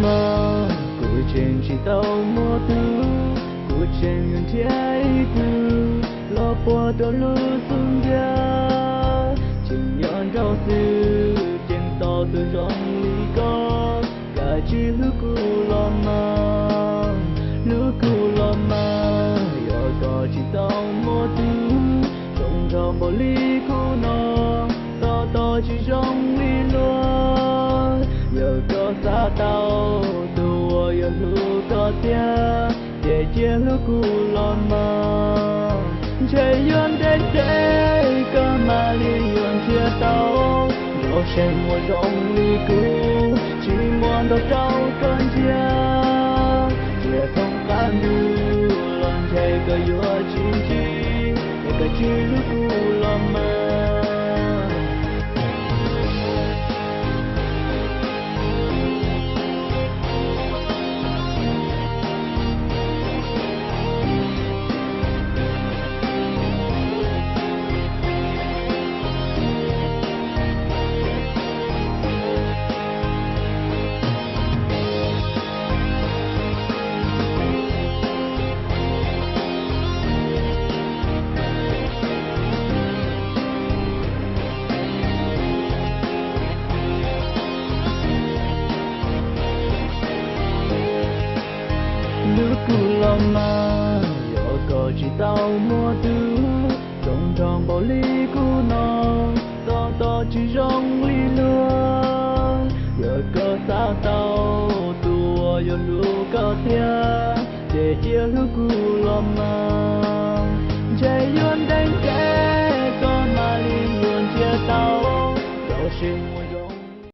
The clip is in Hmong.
Mas kuv tseem tsis tau muaj tub, kuv tseem yuav nrhiav ib tug los puag rau lub xub ntiag. Tseem nyob nraum xwb, tseem tos tus zoo li koj, kav tsij hlub kuv los mas, hlub kuv los mas. Yog koj tsis tau muaj tub, zoo nraug npaum li kuv no, tos tos tsis zoo li luag. Yog koj xav tau tus uas yuav hlub koj tiag, ces cia hlub kuv los mas. Ntshe yuav ntev ntev koj mam li yuav nrhiav tau tus zoo muaj zoo li kuv, tsis muaj ntau rau koj ntsia. Cia thooj qab ntuj los ntshe koj yuav tsis ntsib, es koj cia hlub kuv los mas. Hlub kuv los mas, yog koj tsis tau muaj tub, zoo nraug npaum li kuv no, tos tos tsis zoo li luag. Yog koj xav tau tus uas yuav hlub koj tiag, ces cia hlub kuv los mas. Ntshe yuav ntev ntev koj mam li yuav nrhiav tau tus zoo